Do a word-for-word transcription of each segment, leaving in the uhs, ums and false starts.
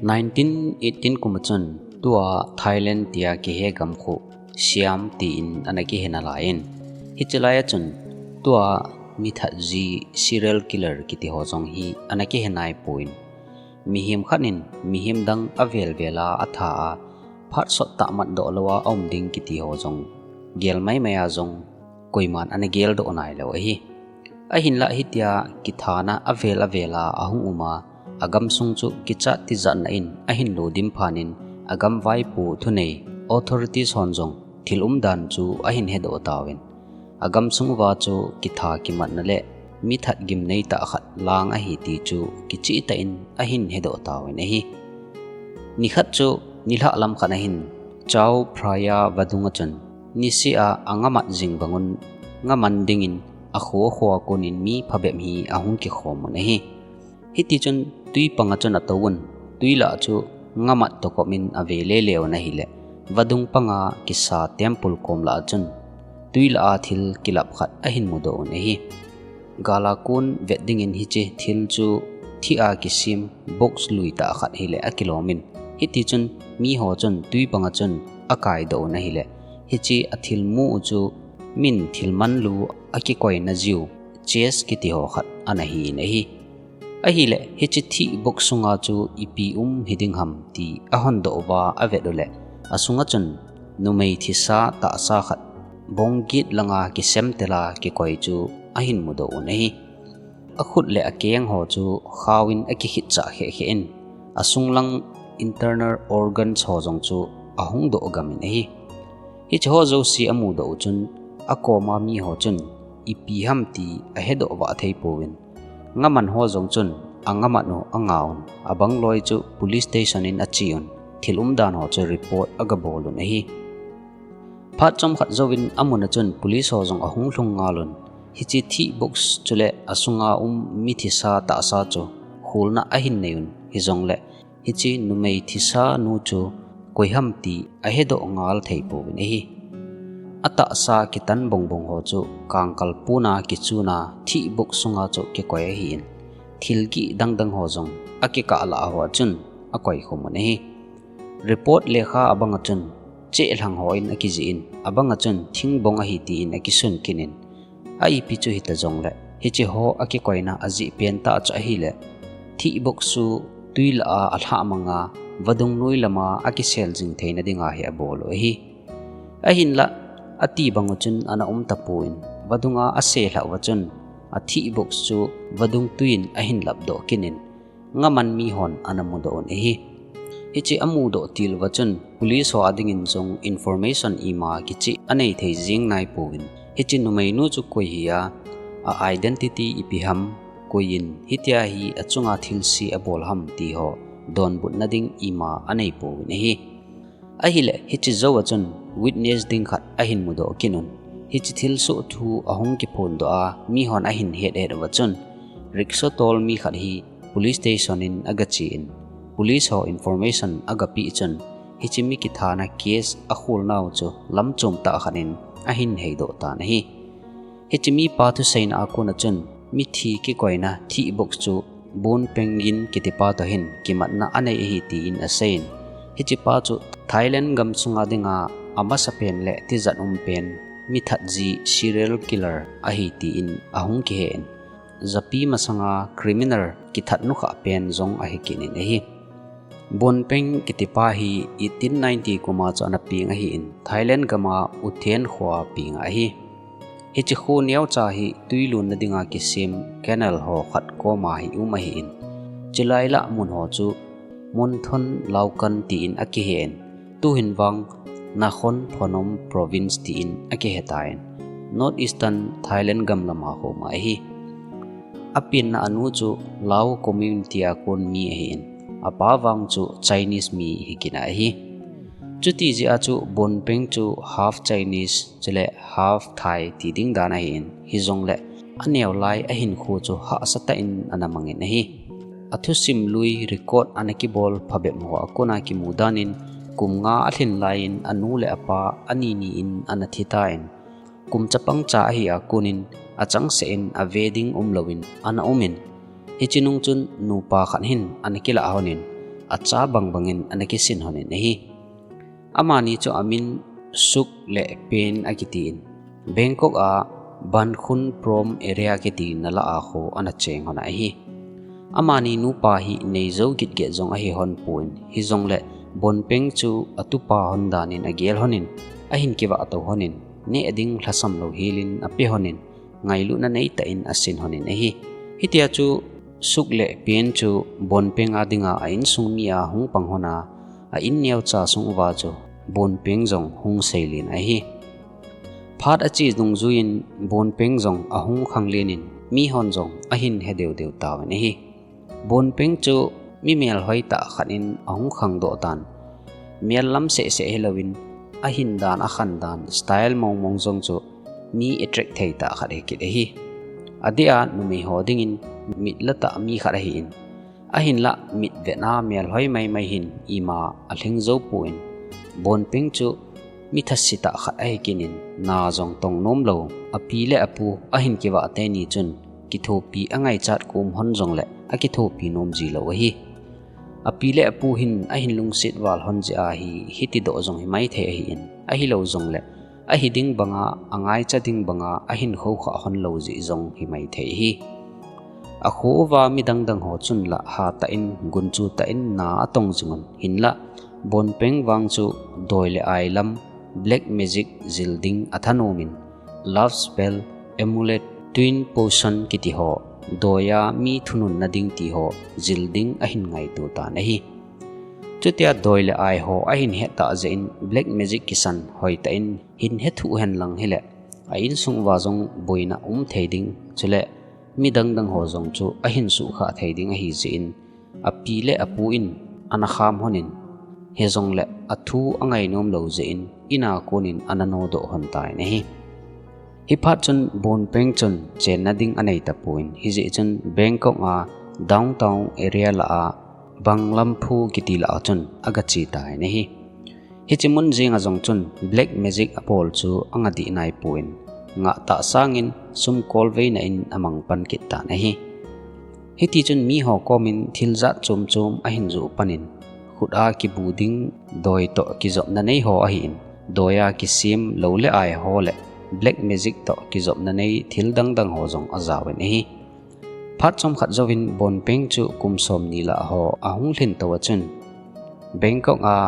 Nineteen eighteen kum a chun tua Thailand tia kihe gam khu Siam tiin ana kihe nalai in, hiche lai a chun tua mithat ji serial killer kiti ho jong hi ana kihe nai poi. Mihem khat in mihem dang avel vel a atha a, phat sot tah mat doh lou a aum ding kiti ho jong gel mai mai a jong koiman ana gel doh nai lou ahi. Ahinlah hitia kithana avel avel a ahung um a, agam sung chu kichat tijatna in ahin lo dim phat in, agam vaipo thunei authorities hon jong thil umdan chu ahin hedoh tauvin, agam sung uva chu kitha kimatna le mithat gimnei tah khat lang ahi ti chu kicheh tah in ahin hedoh tauvin ahi. Nikhat chu nilhah lam khat ahin, Chao Phraya vadung a chun niseh a angamat jing bang un, ngaman dingin akho kho a kon in mi phabep hi ahung kikhom un ahi. Hiti chun twi pang a chun atou un, twi lah chu ngamat toh kop in ave lele un ahile, vadung pang a kisa temple kom lah a chun twi lah a thil kilap khat ahin mudoh un ahi. Gal a kon vet dingin hiche thil chu thih a kisem box lui tah khat hile akilom in, hiti chun mi ho chun twi pang a chun akai doh un ahile, hiche athil mu u chu min thil man lu akikoina jiu chest kiti ho khat ana hi in ahi. Ahile hiche thih box sunga chu ipi um hiding ham ti ahon doh uva avet u le, asunga chun numei thisa tahsa khat bong get langa kisem tel a kikoi chu ahin mudoh un ahi. Akhut le akeng ho chu khao in akikhit chah kheh kheh in, asung lang internal organs ho jong chu ahung doh gam in ahi. Hiche ho jouse amudoh u chun, akoma mi ho chun ipi ham ti ahedoh vah thei pouvin, ngaman ho jong chun angamat u anga un, abang loi chu police station in ache un, thil umdan ho chu report agabol un ahi. Phat chomkhat jouvin amun a chun police ho jong ahung lhung ngal un, hiche thih box chule asunga um mi thisa tahsa chu kholna ahin nei un, hijongle hiche numei thisa nu chu koi ham ti ahedoh ngal thei pouvin ahi. Atahsa kitan bongbong ho chu kangkal puna kichuna thih box sunga chu kikoi ahin, thil gih dangdang ho jong akikah lah ho a chun akoi khum un ahi. Report lekha abang a chun cheh lhang ho in akijih in, abang a chun thingbong ahi tin akisun kit in, a ipi chu hita jongle hiche ho akikoina ajeh pen tah chu ahile, thih box chu twi lah a alhah mang a, vadung noi lama akisel jing theina dinga hi abol u ahi. Ahinlah ati bang u chun ana um tapon, vadunga ase lhah uva chun athih box chu vadung twi in ahin lapdoh kit in, ngaman mi hon ana mudoh un ahi. Hiche amudoh til uva chun police ho a dingin jong information ima kicheh anei thei jing nai pouvin, hiche numeinu chu koi hi a, a identity ipi ham, koi in hitia hi achunga thilse abol ham ti ho donbutna ding ima anei pouvin ahi. Ahile hiche jou a chun witness ding khat ahin mudoh kit un, hiche thilsoh thu ahung kiphondoh a, mi hon ahin het het uva chun, rickshaw tol mi khat hi police station in agache in, police ho information agapeh chun, hiche mi kithana case akholnau chu lamchom tah khat in ahin heidoh tan ahi. Hiche mipa thuseina a kon a chun, mithi kikoina thih box chu Bonpeng Yin kitipa toh hin kimatna anei ahi tin aseiyin, hichepa chu Thailand gamsunga dinga amasapen le tijat umpen mithatji serial killer ahi tin ahung kihen, japi masanga criminal kithat nukhah pen jong ahi kit in ahi. Bonpeng kitipa hi eighteen ninety kuma chu ana peng ahin, Thailand gama Uthen khoa peng ahi. Hiche kho neocha hi twi lonna dinga kisem canal ho khat koma hi um ahin, chulai lah mun ho chu Monthon Laukan tin akihen, tuhin vang Nakhon Phanom Province tin akihetan, North Eastern Thailand gam lama homa ahi. Apenna anu chu Lao community a kon mi ahin, apa vang chu Chinese mi hi kit in ahi. Chuti jeh a chu Bonpeng chu half Chinese chule half Thai ti ding dan ahin, hijongle aneo lai ahinkho chu hahsatah in ana mangin ahi. Athusim lui record ana kibol phabep ho a kona kimu danin, kum nga alhin laiyin anu le apa ani ni in ana thitan, kum chapang cha ahi a konin achangseh in ave ding umlouvin ana umin, hiche nung chun nupa khat hin ana kilah honin, acha bang bangin ana kisin honin ahi. Amani chu amin Suk le Pen akitin, Bangkok a Bankhun Prom area kiti nalah a kho ana cheng hon ahi. Amani nupa hi neijou gitget jong ahi hon pon, hijongle Bonpeng chu atupa hon danin agel honin, ahin kivah tou honin, neh ding lhasam lou helin ape honin, ngailutna neitah in asin honin ahi. Hitia chu Suk le Pen chu Bonpeng a dinga a insung mi a hung pang hon a, a in neocha sung uva chu Bonpeng jong hung seilen ahi. Phat ache dungjuiyin Bonpeng jong ahung khanglen in, mihon jong ahin he deu deu tauvin ahi. Bonpeng chu mi melhoi tah khat in ahung khangdoh tan. Mel lam seh seh hilouvin, ahin dan, akhan dan, style mong mong jong chu mi attract thei tah khat hikit ahi. Adeh a numei ho dingin mit la tah mi khat ahin, ahinlah mit vet a melhoi mai mai hin ima alhing jou pon, Bonpeng chu mi thase tah khat ahi kit in, na jong tong nom lou, api le apu ahin kivah teni chun kithopi angaichat kom hon jongle akithopi nom ji lou ahi. Api le apu hin ahin lungset val hon jeh a hi hiti doh jong himai thei ahin, ahilou jongle ahi ding banga, angaicha ding banga ahin khoukhah hon lou jeh jong himai thei ahi. Akho uva midang dang ho chun lah hatah in, gunchu tah in na atong jingun, hinlah Bonpeng vang chu doi le ai lam, black magic jil ding athanom in, love spell, amulet, twin potion kiti ho, doiya mi thununna ding ti ho jil ding ahin ngaito tan ahi. Chutia doi le ai ho ahin het tah jeh in, black magic kisan hoitah in hin hethuh hen lang hile, a insung uva jong boina um thei ding, chule midang dang ho jong chu ahin suhkhah thei ding ahi jeh in, api le apu in ana kham honin, hijongle athu angainom lou jeh in, in a konin ana nodoh hon tan ahi. Hiphat chun Bonpeng chun chenna ding anei tapon, hijeh chun Bangkok a downtown area lah a Banglamphu kiti lah a chun agache tan ahi. Hiche mun jenga jong chun black magic abol chu anga dih naipon, ngahtah sangin sum kolveina in amang pan kit tan ahi. Hitichun miho komin thil jat chom chom ahin joh panin, khut a kibu ding doi toh kijopna nei ho ahin, doiya kisem lou le ai ho le black magic toh kijopna nei thil dang dang ho jong ajaovin ahi. Phat chomkhat jouvin Bonpeng chu kum somni lah ho ahung lhin tou a chun, Bangkok a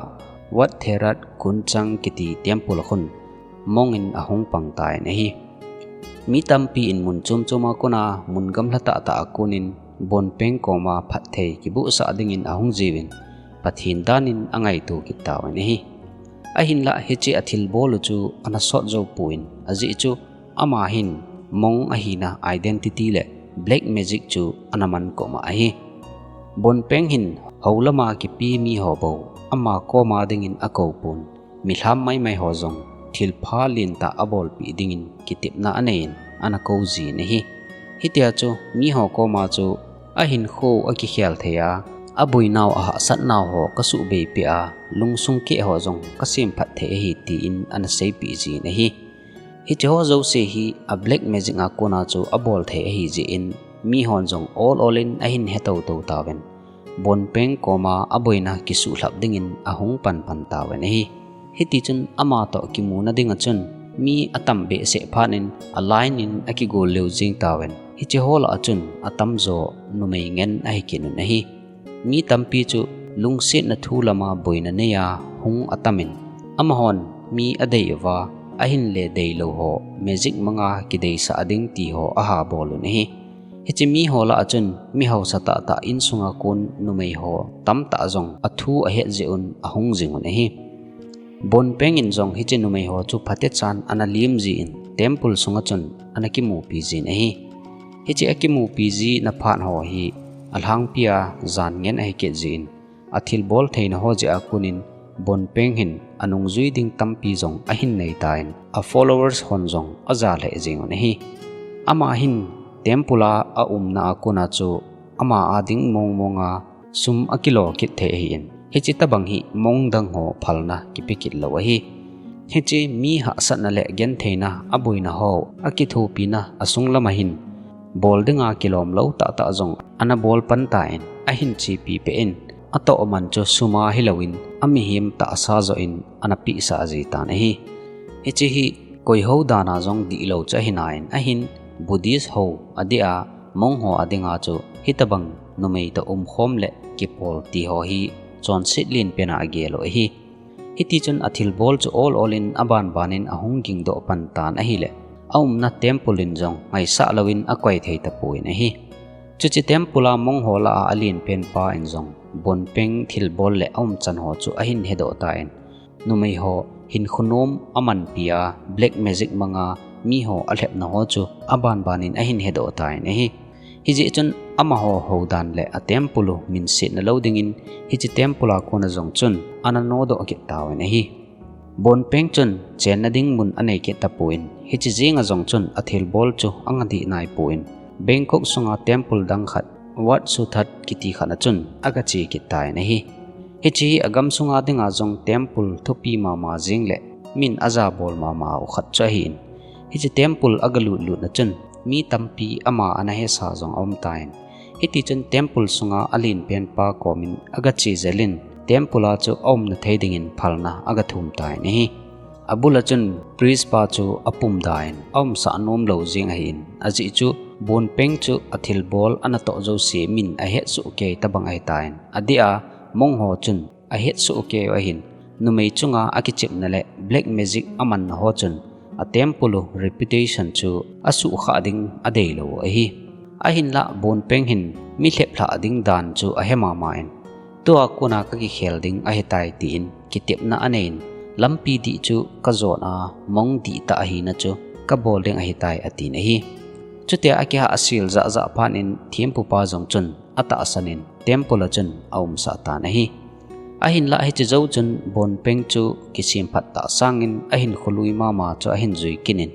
Wat Thayrat Khun Chang kiti temple khun monk in ahung pang tan ahi. Mi tampin mun chom chom a kona mun gamla tah tah a konin Bonpeng koma phatthei kibohsah dingin ahung jiuvin, Pathen danin angaito kit tauvin ahi. Ahinlah hiche athilbol u chu ana sot jou pon, ajeh chu ama hin monk ahina identity le black magic chu ana man koma ahi. Bonpeng hin hou lama kipe miho bou ama koma dingin akoupon, milham maimai ho jong thilpha lentah abolpeh dingin kitepna aneiyin ana kou jin ahi. Hitia chu miho koma chu ahinkho akikhel thei a, aboinau ahahsatnau ho kasuhbeipeh a, lungsung keh ho jong kasemphat thei ahi tin ana seipeh jin ahi. Hiche ho jouse hi a black magic a kona chu abol thei ahi jeh in, mihon jong ol ol in ahin he tou tou tauvin, Bonpeng koma aboina kisuhlhap dingin ahung pan pan tauvin ahi. Hitichun ama toh kimuna dinga chun mi atam behseh phat in a line in akigol leu jeng tauvin, hiche ho lah a chun atamjo numei ngen ahi kit un ahi. Mi tampi chu lungsetna thu lama boina neiya hung atamin, amahon mi adei uva, ahinle deilou ho magic manga kideisah ding ti ho aha bol un ahi. Hiche miho lah a chun mi haosa tah tah insunga kon numei ho tamtah jong athu ahet jeh un ahung jing un ahi. Bonpeng in jong hiche numei ho chu phatechan ana lim jin temple sunga chun ana kimupi jin ahi. Hiche akimupi jina phat ho hi alhangpia jan ngen ahi kit jin, athilbol theina ho jeh a konin Bonpeng hin anungjui ding tampi jong ahin neitan, a followers hon jong aja lheh jeng un ahi. Ama hin temple a aumna a kona chu ama a ding mong monga sum akilo kit thei ahin, hiche tobang hi monk dang ho phalna kipe kit lou ahi. Hiche mi hahsatna le gentheina aboina ho akithopina asung lama hin bol dinga kilom lou tah tah jong ana bol pan tan, ahin chepi peh in, atoh man chu sum a hilouvin, amihem tahsa joh in ana pehsah ji tan ahi. Hiche hi koi ho dan a jong dihlou chu ahi nai, ahin Buddhist ho adeh a, monk ho adinga chu hitabang numei toh umkhom le kipol ti ho hi chonset lenpen a agel u ahi. Hitichun athilbol chu ol ol in abanban in ahung gingdoh pan tan ahile, aumna temple in jong ngaisah louvin akoi thei tapon ahi. Chuche temple a monk ho lah a alenpen pa in jong Bonpeng thilbol le aumchan ho chu ahin hedoh tan, numei ho hinkho nom amanpi a black magic manga mi ho alhepna ho chu abanban in ahin hedoh tan ahi. Hijeh chun amaho houdan le a temple u minsetna lou dingin hiche temple a kona jong chun ana nodoh kit tauvin ahi. Bonpeng chun chenna ding mun anei kit tapon, hiche jenga jong chun athilbol chu anga dih naipon, Bangkok sunga temple dang khat, Wat Sutat kiti khat a chun aga che kit tan ahi. Hiche hi agam sunga dinga jong temple thupi mama jeng le min ajabol mama u khat chu ahin, hiche temple aga lut lut na chun mi tampi ama ana hesa jong aum tan, hitichun temple sunga alenpen pa komin aga che jel in, temple a chu aumna thei dingin phalna aga thum tan ahi. Abul a chun priest pa chu apum dan in aumsah nom lou jeng ahin, ajeh chu Bonpeng chu athilbol ana toh jouse min ahetsoh kei tabang ahitan, adeh a monk ho chun ahetsoh kei u ahin, numei chunga akichepna le black magic amanna ho chun a temple u reputation chu asuhkhah ding adeilou u ahi. Ahinlah Bonpeng hin mi lheplhah ding dan chu ahe mama in, tua kona kakikhel ding ahitai tin kitepna anei in, lampi dih chu kajon a monk dihtah ahina chu kabol ding ahitai atin ahi. Chutia akihah asil jah jah phat in thempupa jong chun atahsan in temple a chun aumsah tan ahi. Ahinlah hiche jou chun Bonpeng chu kisemphat tah sangin ahinkho lui mama chu ahin jui kit in,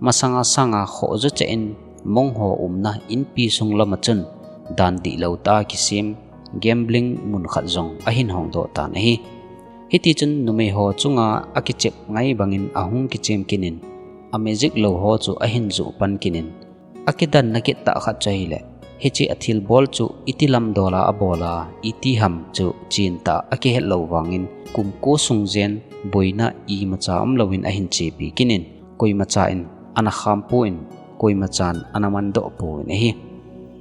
masanga sanga khoh jo cheh in monk ho umna inpi sung lama chun dan dihlou tah a kisem gambling mun khat jong ahin hongdoh tan ahi. Hitichun numei ho chunga akichep ngai bangin ahung kichem kit in, a magic lou ho chu ahin joh pan kit in, akidanna kit tah khat chu ahile, hiche athilbol chu iti lam dol a abol a, iti ham chu chentah a akihet lou vangin kum ko sung jen boina imacha umlouvin ahin chepi kit in, koimacha in ana khampon, koimachan ana mandoh pon ahi.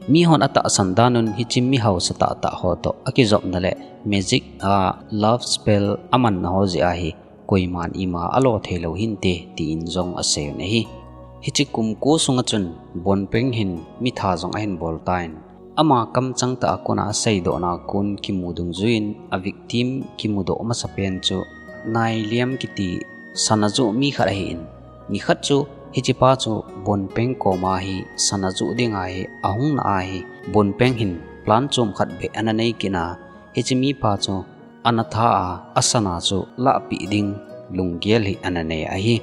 Mihon atahsan dan un hiche mi haosa tahtah ho toh akijopna le magic a love spell amanna ho jeh ahi, koiman ima alo theilou hinte tin jong asei un ahi. Hiche kum ko sunga chun Bonpeng hin mitha jong ahin bol tan, ama kamchang tah a kona aseidohna a kon kimu dungjuiyin a victim kimudoh masapen chu Nailiam kiti sana joh mi khat ahin, nikhat chu hichepa chu Bonpeng koma hi sana joh dinga hi ahung na ahi, Bonpeng hin plan chom khat beh ana nei kit a, hiche mipa chu ana tha a, asana chu lahpeh ding lunggel hi ana nei ahi.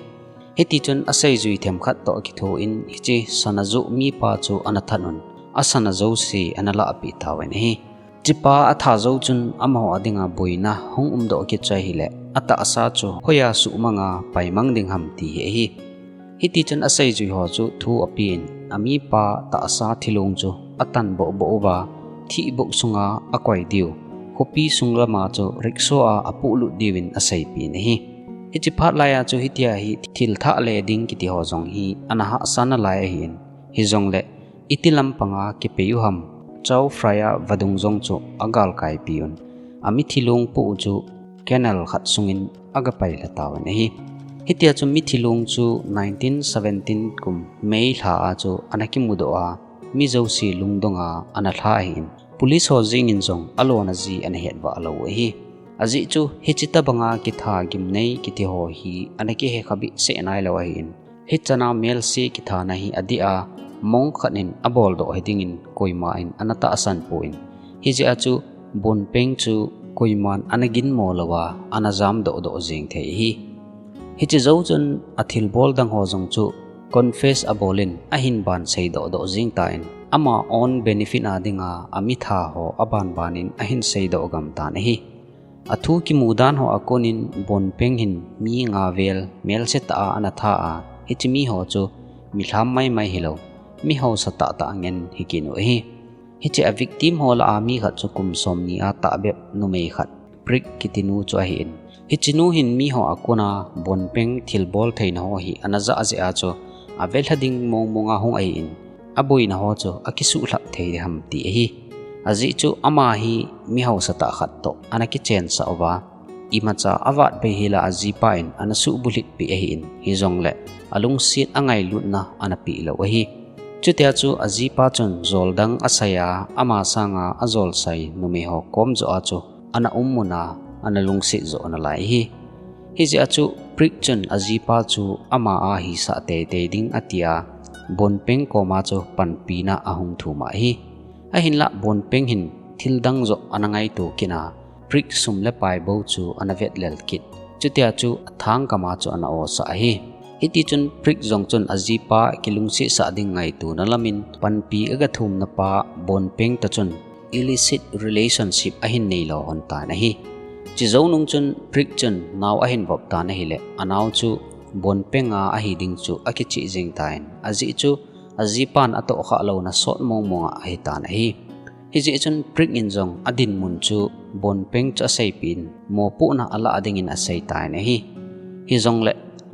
Hitichun aseijui themkhat toh akithoin hiche sana joh mipa chu ana that un, asana jouse ana lahpeh tauvin ahi. Hichepa atha jou chun amaho adinga boina hung umdoh kit chu ahile, atahsa chu hoiya suhmanga paimang ding ham ti hi ahi. Hitichun aseijui ho chu thu apen, amipa tahsa thilong chu atan bohboh uva, thihbuk sunga akoi diu, khopi sung lama chu rickshaw a apohlut diuvin aseipeh in ahi. Hiche phat laiya chu hitia hi thil thah le ding kiti ho jong hi ana hahsa nalai ahin, hijongle iti lampanga kipei u ham, Chao Phraya vadung jong chu agalkaipi un, amithilong poh u chu canal khat sungin agapailha tauvin ahi. Hitia chu mithilong chu nineteen seventeen kum May lha a chu ana kimudoh a, mi jouse lungdonga ana lha ahin, police ho jengin jong alona ji ana hetvah lou u ahi. Ajeh chu hiche tobanga kitha gimnei kiti ho hi ana kihe khabehseh nailou ahin, hichana melse kithana hi adih a, monk khat in aboldoh hidingin koiman ana tahsan pon, hijeh a chu Bonpeng chu koiman ana ginmo louva ana jamdohdoh jeng thei ahi. Hiche jou chun athilbol dang ho jong chu confess abolin ahin ban seidohdoh jeng tan, ama own benefit a dinga amitha ho abanbanin ahin seidoh gamtan ahi. Athu kimu dan ho a konin Bonpeng hin mi nga vel melsetah a ana tha a, hiche miho chu milham maimai hilou, mi haosa tahtah ngen hikit u ahi. Hiche a victim ho lah a mi khat chu kum som ni a tahbep numei khat, Prik kitinu chu ahin. Hichenu hin miho a kona bonpeng thilbol theina ho hi ana jah jeh a chu avelha ding mong mong a hung ahin, aboina ho chu akisuhlhap thei ham ti ahi. Ajeh chu ama hi mi hausatah khat toh ana kichensah uva, imacha avat bei hila ajipa in ana suhbulhit peh ahin, hijongle alungset angailutna ana peh lou ahi. Chutia chu ajipa chun joldang asei a, ama sanga ajolsai numei ho kom joh a chu ana um mun a ana lungset joh nalai ahi. Hijeh a chu Prik chun ajipa chu ama a hisah teitei ding atia, bonpeng koma chu panpina ahung thum ahi. Ahinlah bonpeng hin thildang joh ana ngaito kit a, Prik sum le pai bou chu ana vetlel kit. Chutia chu athangkam a chu ana osah ahi. Hitichun Prik jong chun ajipa kilungset sah ding ngaitona lamin panpi aga thumna pa bonpeng toh chun illicit relationship ahin neilo lhon tan ahi. Chujou nung chun Prik chun nao ahin vop tan ahile, anao chu bonpeng a ahi ding chu akicheh jeng tan, ajeh chu ajipan atohkhah louna sot mong mong a ahitan ahi. Hijeh chun Prik in jong adinmun chu bonpeng chu aseipeh in, mopohna alah dingin aseitan ahi. Hijongle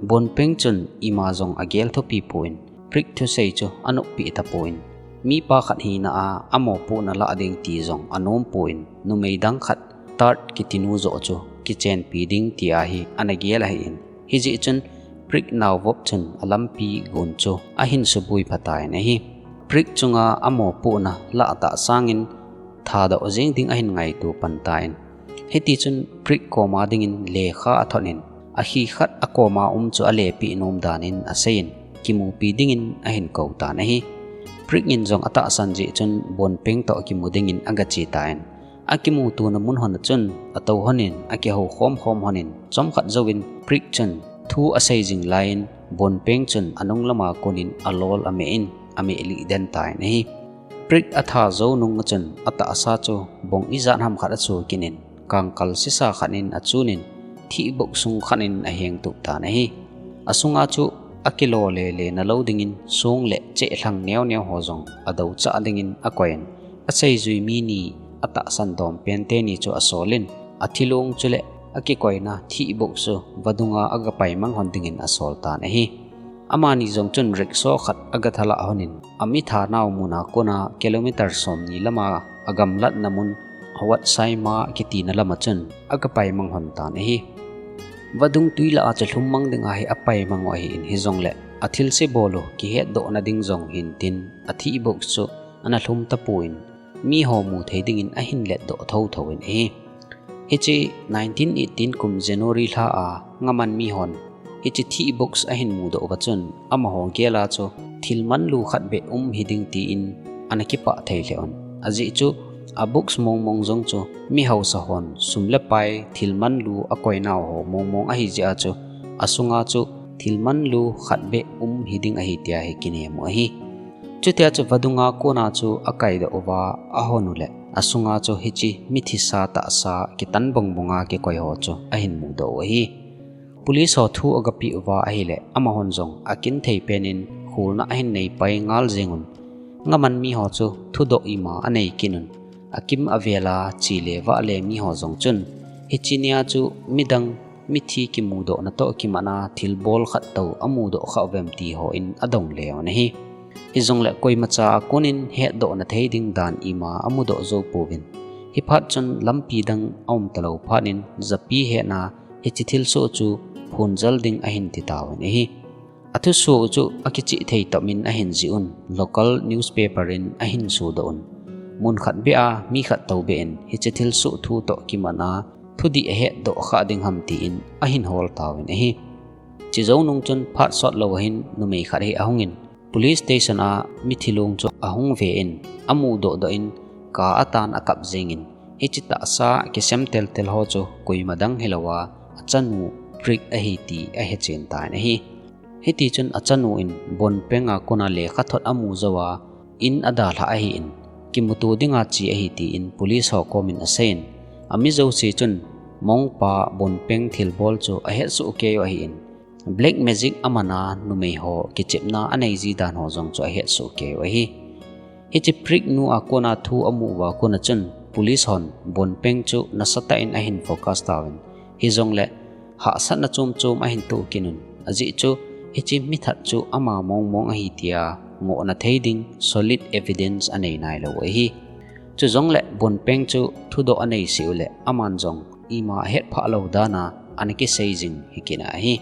bonpeng chun ima jong agel thupi pon, Prik thusei chu anoppeh tapon, mipa khat hina a amopohna lah ding ti jong anompon, numei dang khat, Tat kitinu joh chu kichenpi ding tia hi ana gel ahin, hijeh chun Prik naovop chun alampi gon chu ahin subui phatan ahi. Prik chunga amopohna lah tah sangin thadoh jeng ding ahin ngaito pan tan, hitichun Prik koma dingin lekha athot in, akhi khat akoma um chu alepeh nom danin aseiyin, kimupi dingin ahin kou tan ahi. Prik in jong atahsan jeh chun bonpeng toh kimu dingin agache tan, akimutona mun lhon a chun atou lhonin akihou khomkhom lhonin, chomkhat jouvin Prik chun thu asei jing laiyin bonpeng chun anung lama konin alol ameh in, ameh lih den tan ahi. Prik atha jou nung a chun atahsa chu bong ijat ham khat achu kit in, kangkal sisa khat in achunin, thih box sung khat in ahengtup tan ahi. Asunga chu akilo lele nalou dingin song le cheh lhang neo neo ho jong adouchah dingin akoiyin, aseijui mi ni atahsan dom pen teni chu asolin, athilong chule akikoina thih box chu vadunga agapaimang lhon dingin asol tan ahi. Amani jong chun rickshaw khat agathalah lhonin, amitha nau muna kona kilometer somni lama agamlatna mun Hawat Saima kitina lama chun agapaimang lhon tan ahi. Vadung twi lah a chu lhummang dinga hi apaimang u ahin, hijongle athilse bol u kihetdohna ding jong hintin athih box chu ana lhum tapon, miho mu thei dingin ahin letdoh thotho in ahi. Hiche nineteen eighteen kum January lha a ngaman mihon hiche thih box ahin mudoh uva chun, amaho gel a chu thil manlu khat beh um hiding tin ana kipah thei lheh un. Ajeh chu a box mong mong jong chu mi hausa hon sum le pai, thil manlu akoinau ho mong mong ahi jeh a chu, asunga chu thil manlu khat beh um hiding ahi tia hi kinem u ahi. Chutia chu vadunga kona chu akaidoh uva ahon uleh, asunga chu hiche mithisa tahsa kitan bong bonga kikoi ho chu ahin mudoh u ahi. Police ho thu agapeh uva ahileh, amahon jong akinthei penin kholna ahin neipai ngal jengun, ngaman miho chu thudoh ima anei kit un. Akim avela chele vahle miho jong chun, hiche nia chu midang mithi kimudohna toh kimatna thilbol khat tou amudoh khah uvem ti hon adong leuvin ahi. Hijongle koimacha a konin hetdohna thei ding dan ima amudoh jou pouvin, hiphat chun lampi dang aum talou phatnin japi hetna hiche thilsoh chu phongjal ding ahin titauvin ahi. Athusoh u chu akicheh thei topmin ahin jih un, local newspaper in ahin sodoh un, munkhat beh a mikhat toubeh in hiche thilsoh thu toh kimatna thudih ahetdoh khah ding ham tin ahin hol tauvin ahi. Chujou nung chun phat sotlou ahin numei khat hi ahungin, police station a mithilong chu ahung ven, amudoh doh in, ka atan akap jengin, hiche tahsa kisem teltel ho chu koima dang hilouva achanu Prik ahi ti ahechen tan ahi. Hitichun achanu in bonpeng a kona lekhathot amu jouva in adalhah ahin, kimuto dinga che ahi tin police ho komin aseiyin, ami jouse chun mongpa bonpeng thilbol chu ahetsoh keiyu ahin, black magic amana numei ho kichepna anei ji dan ho jong chu ahetsoh keiyu ahi. Hiche Prik nu a kona thu amu uva kona chun police hon Bonpeng chu nasatah in ahin focus tauvin, hijongle hahsatna chom chom ahin toh kit un, ajeh chu hiche mithat chu ama mong mong ahi tia ngohna thei ding solid evidence anei nailou u ahi. Chujongle Bonpeng chu thudoh anei seh uleh aman jong ima ahetphah lou dan a ana kisei jing hi kit ahi.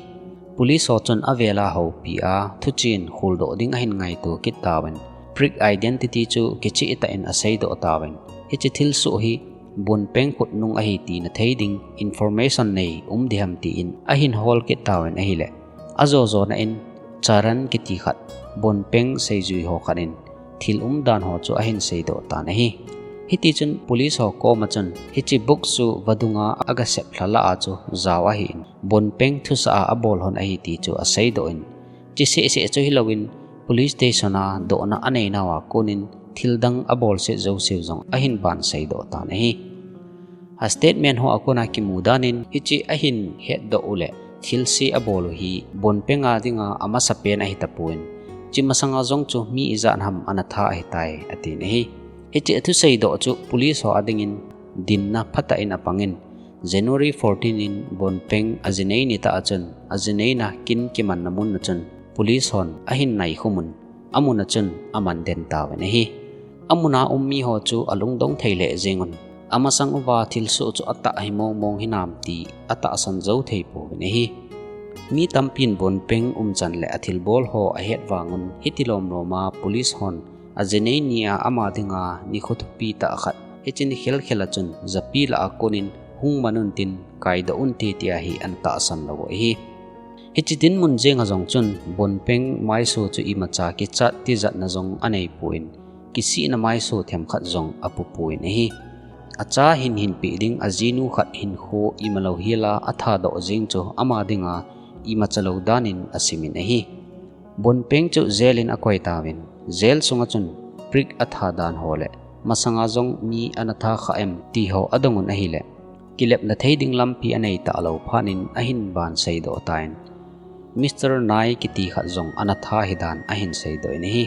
Police ho chun avel a houpi a thuchen kholdoh ding ahin ngaito kit tauvin, Prik identity chu kicheh tah in aseidoh tauvin, hiche thilsoh hi Bonpeng khut nung ahi tina thei ding information nei um diham tin ahin hol kit tauvin ahile, ajo jona in Charan kiti khat, Bonpeng seijui ho khat in thil umdan ho chu ahin seidoh tan ahi. Hitichun police ho koma chun hiche box chu vadunga aga seplha lah a chu jao ahin, Bonpeng thusah a abol lhon ahi ti chu aseidoh in, hiche seh seh chu hilouvin police station a dohna anei nauva konin thildang abolset jouseu jong ahin ban seidoh tan ahi. A statement ho a kona kimu danin hiche ahin hetdoh uleh thilse abol u hi Bonpeng a dinga amasapen ahi tapon, hiche masanga jong chu mi ijat ham ana tha ahitai atin ahi. Hiche athuseidoh chu police ho a dingin dinna phatah in apangin, January fourteen in Bonpeng ajinei nitah a chun ajineina kin kimanna mun a chun police hon ahin naikhum un, amun a chun aman den tauvin ahi. Amun a um miho chu alungdong thei lheh jeng un, amasang uva thilsoh chu atah hi mong mong hinam ti atahsan jou thei pouvin ahi. Mi tampin Bonpeng umchan le athilbol ho ahet vangun hiti lom lom a police hon ajinei nia ama dinga nikho thupi tah khat hiche nikhel khel a chun japi lah a konin hung man untin kaidoh unte tia hi ana tahsan lou u ahi. Hiche dinmun jenga jong chun Bonpeng maiso chu imacha kichat tijatna jong aneipon, kisihna maiso themkhat jong apupon ahi. Acha hin hinpeh ding ajinu khat hinkho imalou hel a athadoh jeng chu ama dinga imacha lou danin asimin ahi. Bonpeng chu jail in akoi tauvin, jail sunga chun Prik atha dan ho le masanga jong mi ana tha kha em ti ho adong un ahile, kilepna thei ding lampi anei talou phat in ahin ban seidoh tan, Mister Nai kiti khat jong ana tha hidan ahin seidoh in ahi.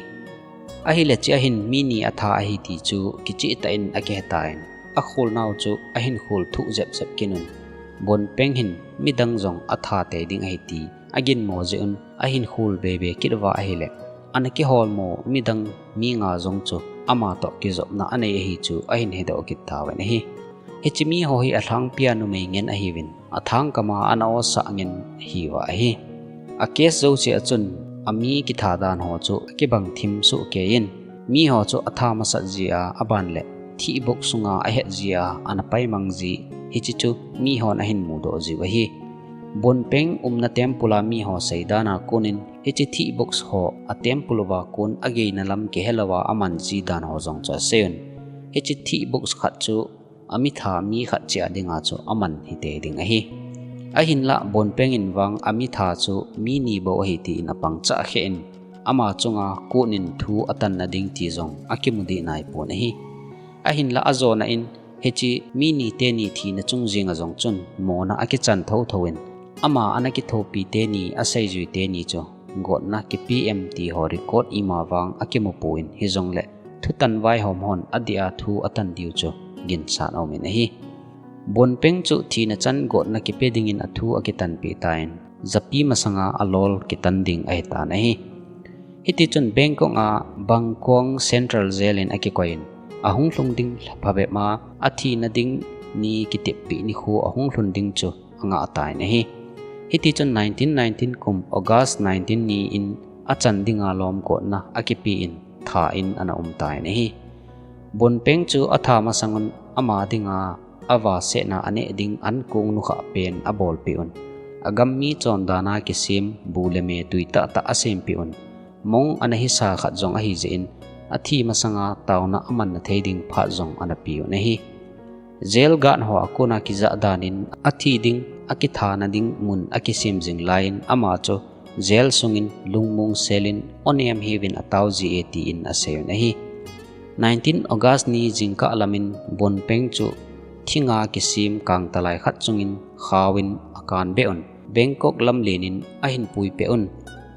Ahile hiche a hin mi ni atha ahi ti chu kicheh tah in akihetan, akholnau chu ahin khol thuh jep jep kit un, Bonpeng hin midang jong atha tei ding ahi ti aginmo jeh un ahin khol be be kit uva ahile, ana kiholmo midang mi nga jong chu ama toh kijopna anei ahi chu ahin hedoh kit tauvin ahi. Hiche miho hi alhangpia numei ngen ahiuvin, athangkam a ana osah ngen ahiuva ahi. A case jouse a chun ami kitha dan ho chu akibang thim sohkei in, miho chu atha masat jeh a aban le thih box sunga ahet jeh a ana paimang ji, hiche chu mihon ahin mudoh jiu ahi. Bonpeng umna temple a miho seidan a konin hiche thih box ho a temple uva kon ageina lam kihelouva aman ji dan ho jong chu aseiyun, hiche thih box khat chu amitha mi khat cheh a dinga chu aman hitei ding ahi. Ahinlah Bonpeng in vang amitha chu mi ni bou ahi tin apangchah khen, ama chunga court in thu atanna ding ti jong akimu dih naipon ahi. Ahinlah ajona in hiche mi ni teni thina chung jenga jong chun mona akichan thotho in, ama ana kithopi teni aseijui teni chu gotna kipe em ti ho record ima vang akimupon, hijongle thutan vaihom hon adeh a thu atan diu chu ginchat aumin ahi. Bonpeng chu thina chan gotna kipe dingin athu akitanpeh tan, japi masanga alol kitan ding ahitan ahi. Hitichun Bangkok a Bangkok Central Jail in akikoiyin, ahung lhung ding phabep a athina ding ni kiteppeh nikho ahung lhun ding chu angah tan ahi. Hitichun nineteen nineteen kum August nineteen ni in achan dinga lomgotna akipe in tha in ana umtan ahi. Bonpeng chu atha masangun ama dinga avahsetna aneh ding ankong nukhah pen abolpeh un, agam mi chondana kisem bu le me tui tahtah asempeh un, mong ana hisa khat jong ahijeh in, athi masanga taona amanna thei ding phat jong ana peuvin ahi. Jail guard ho a kona kijah danin athi ding, akithana ding mun akisem jing laiyin ama chu jail sungin lungmong selin onem hiuvin ataoji e tin aseiyun ahi. Nineteen August ni jingkah lamin Bonpeng chu thinga kisem kangtalai khat chungin khaovin akanbeh un, Bangkok lamlen in ahin puipeh un,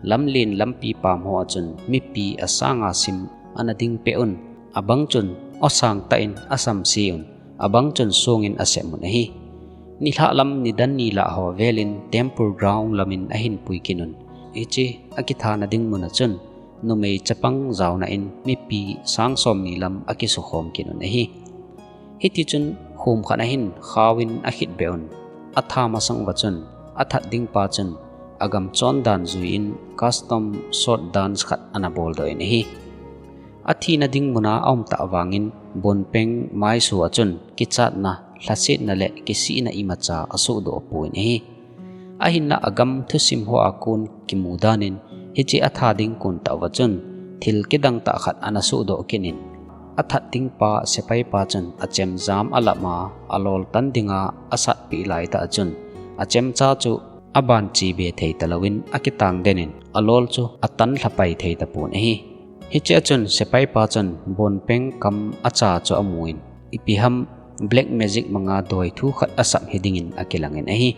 lamlen lampi pam ho a chun mipi asanga sim ana dingpeh un, Abang chun osang tah in asam si un, abang chun song in asem un ahi. Nilhah lam nidan ni lah ho vel in temple ground lam in ahin pui kit un. Hiche akithana ding mun a chun numei chapang jaona in mipi sang som ni lam akisukhom kit un ahi. Hiti chun khum khat ahin khao in akhit be un. Atha masang uva chun athat ding pa chun agam chon dan jui in custom sword dance khat ana bol doh in ahi. Athina ding mun a aum tah vang in Bonpeng maisu a chun kichatna, lhasetna le kisihna imacha asoh doh pon ahi. Ahinlah agam thusim ho a kon kimu dan in hiche atha ding kon tah uva chun thil kidang tah khat ana soh doh kit in, athat ding pa sepai pa chun achemjam alam a, alol tan ding a asatpi lai tah a chun achemcha chu aban chi be thei talou in akitang den in alol chu atan lhapai thei tapon ahi. Hiche a chun sepai pa chun Bonpeng kam acha chu amu in, ipi ham black magic manga doi thu khat asap hi ding in akilang in ahi.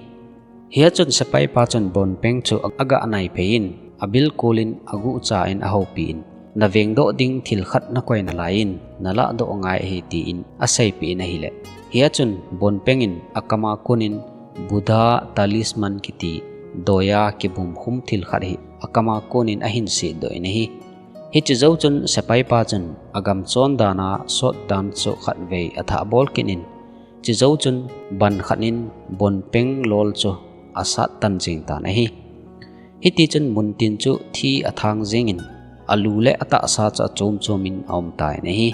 Hia chun sepai pa chun Bonpeng chu aga nai phei in, abilkol in aguhcha in ahoupi in, na veng doh ding thil khat nakoi nalai in, nalah doh ngai ahi, tin aseipi in ahile. Hia chun Bonpeng in akam a kon in Buddha talisman kiti doi a kibum khum thil khat hi akam a kon in ahin set doh in ahi. Hiche jou chun sepai pa chun agam chon dan a sword dance chu khatvei athah bol kit in, chujou chun ban khat in Bonpeng lol chu asat tan jing tan ahi. Hiti chun muntin chu thi athang jing in, alu le atahsa chu achom chom in aum tan ahi.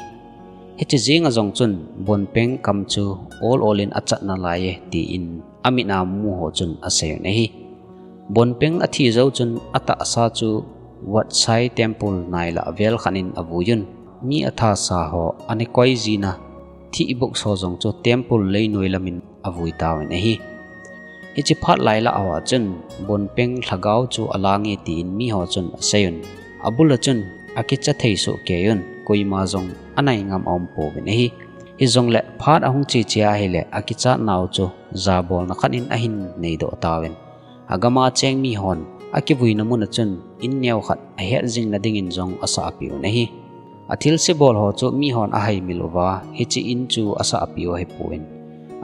Hiche jing a jong chun Bonpeng kam chu ol ol in achat nalai e, tin amit a mu ho chun asei un ahi. Bonpeng athi jou chun atahsa chu Wat Sai Temple nai lah vel khat in avui un. Mi athasa ho ana koi jin a, thih box ho jong chu temple leinoi lam in avui tauvin ahi. Hiche phat lai lah ho a chun Bonpeng lhagao chu alang e, tin mi ho chun asei un. Abul a chun akicha thei soh kei un, koima jong anai ngam aum pouvin ahi. Hijongle phat ahung che che ahile akichat nau chu jabolna khat in ahin nei doh tauvin. Agam a cheng mi hon akivuina mun a chun in neo khat ahet jing na ding in jong asah api un ahi. Athilse bol ho chu mi hon ahai mil uva, hiche in chu asah api u ahi pon.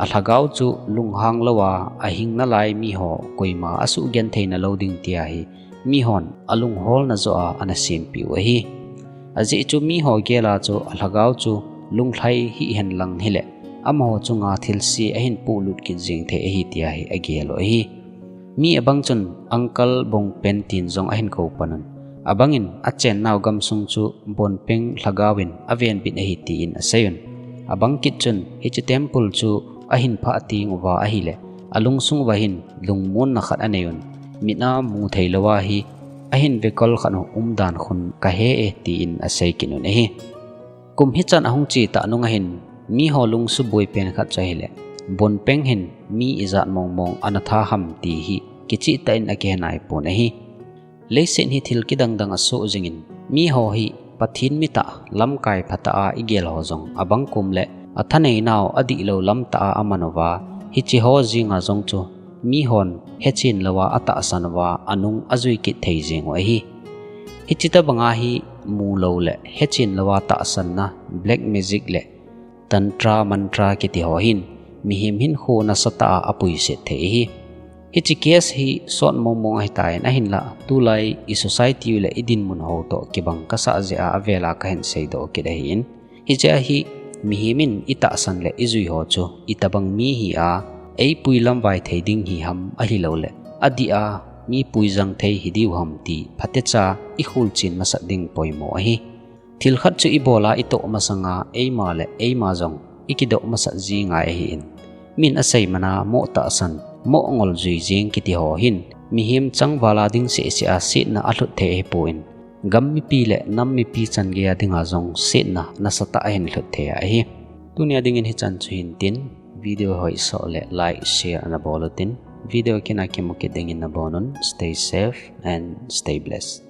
Alhagao chu lunghang lou a ahing nalai mi ho koima asuh genthei nalou ding tia hi mi hon alungholna joh a ana sempi u ahi. Ajeh chu mi ho gel a chu alhagao chu lunglhai hih hen lang hile, amaho chunga thilse ahin polut kit jing thei ahi tia hi agel u ahi. Mi abang chun Uncle Bongpen tin jong ahin kou pan un. Abang in achen nau gamsung chu Bonpeng lhagao in aven bit ahi, tin asei un. Abang kit chun hiche temple chu ahin phah teng uva ahile, alungsung uva hin lungmonna khat anei un. Mit a mu thei lou a hi ahin vekol khat u um dan khun kahe e, tin asei kit un ahi. Kum hichan ahung che tah nung a hin, mi ho lungsuboi pen khat chu ahile, Bonpeng hin mi ijat mong mong ana tha ham ti hi kicheh tah in akihe nai pon ahi. Leiset hi thil kidang dang asoh jing in, mi ho hi Pathen mitah, lamkai phatah a igel ho jong abang kum le athanei nau adih lou lam tah a aman uva, hiche ho jing a jong chu mi hon hechen lou a atahsan uva anung ajui kit thei jing u ahi. Hiche tabang a hi mu lou le hechen lou a tahsanna, black magic le tantra mantra kiti ho hin mihem hinkho nasatah a apuiset thei ahi. Hiche case hi sot mong mong ahitan, ahinlah tulai i society u le i dinmun ho toh kibang kasah jeh a avel a kahin seidoh kit ahin. Hiche a hi mihem in itahsan le ijui ho chu itobang mi hi a, eipui lamvai thei ding hi ham ahilou le adih a mi puijang thei hi diu ham ti phatecha ikhulchen masat ding poimo ahi. Thil khat chu ibol a itoh masang a eima le eima jong ikidoh masat ji ngai ahin. Min asei man a moh tahsan, moh ngol jui jing kiti ho hin mihem changval a ding seh seh a setna alhut thei ahipon, gam mipi le nam mipi chan gei a dinga jong setna nasatah a ahin lhut thei ahi. Tunia dingin hichan chu hintin, video hoisoh le like, share ana bol utin, video kina kimu kit dingin nabonun, stay safe and stay blessed.